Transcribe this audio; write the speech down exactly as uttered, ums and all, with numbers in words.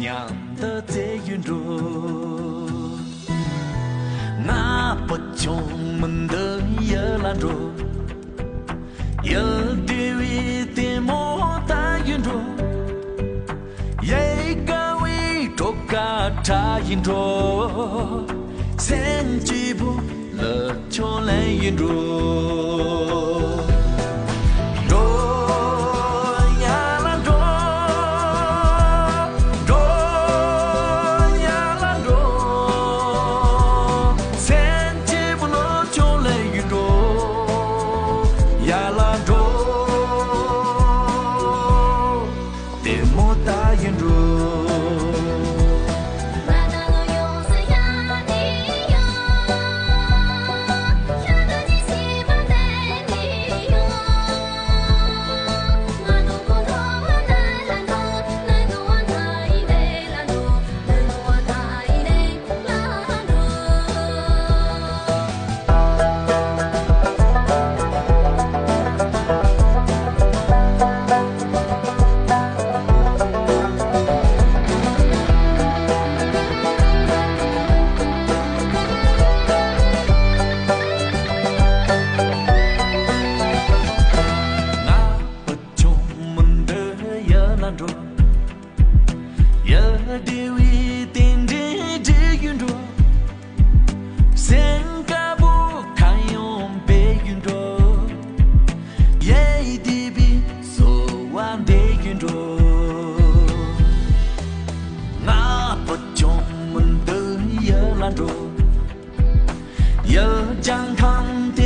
མཉམ་དུ་རྩེ་ཡི་འགྲོ། ང་བུ་ཆུང་མི་འདུག་ཡར་ལ་འགྲོ། ཡར་བདེ་བའི་ལྟད་མོ་ལྟ་ཡི་འགྲོ། ཡར་དགའ་བའི་བྲོ་གར་འཁྲབ་ཡི་འགྲོ། སེམས་སྐྱིད་པོ་ལ་ཕྱག་ལེན་ཡི་འགྲོ། འགྲོ། ཡར་ལ་འགྲོ། འགྲོ། ཡར་ལ་འགྲོ། སེམས་སྐྱིད་པོ་ལ་ཕྱག་ལེན་ཡི་འགྲོ། ཡར་ལ་འགྲོ། ལྟད་མོ་ལྟ་ཡི་འགྲོ། ང་བུ་ཆུང་མི་འདུག་ཡར་ལ་འགྲོ། ཡར་བདེ་བའི་རྟེན་འབྲེལ་འགྲིག་ཡི་འགྲོ། སེམས་དགའ་པོ་ཁ་གཡང་འབེབས་ཡི་འགྲོ། ཡར་བདེ་བའི་བསུ་བ་འདེབས་ཡི་འགྲོ། ང་བུ་ཆུང་མི་འདུག་ཡར་ལ་འགྲོ། ཡར་ལྗང་ཁང་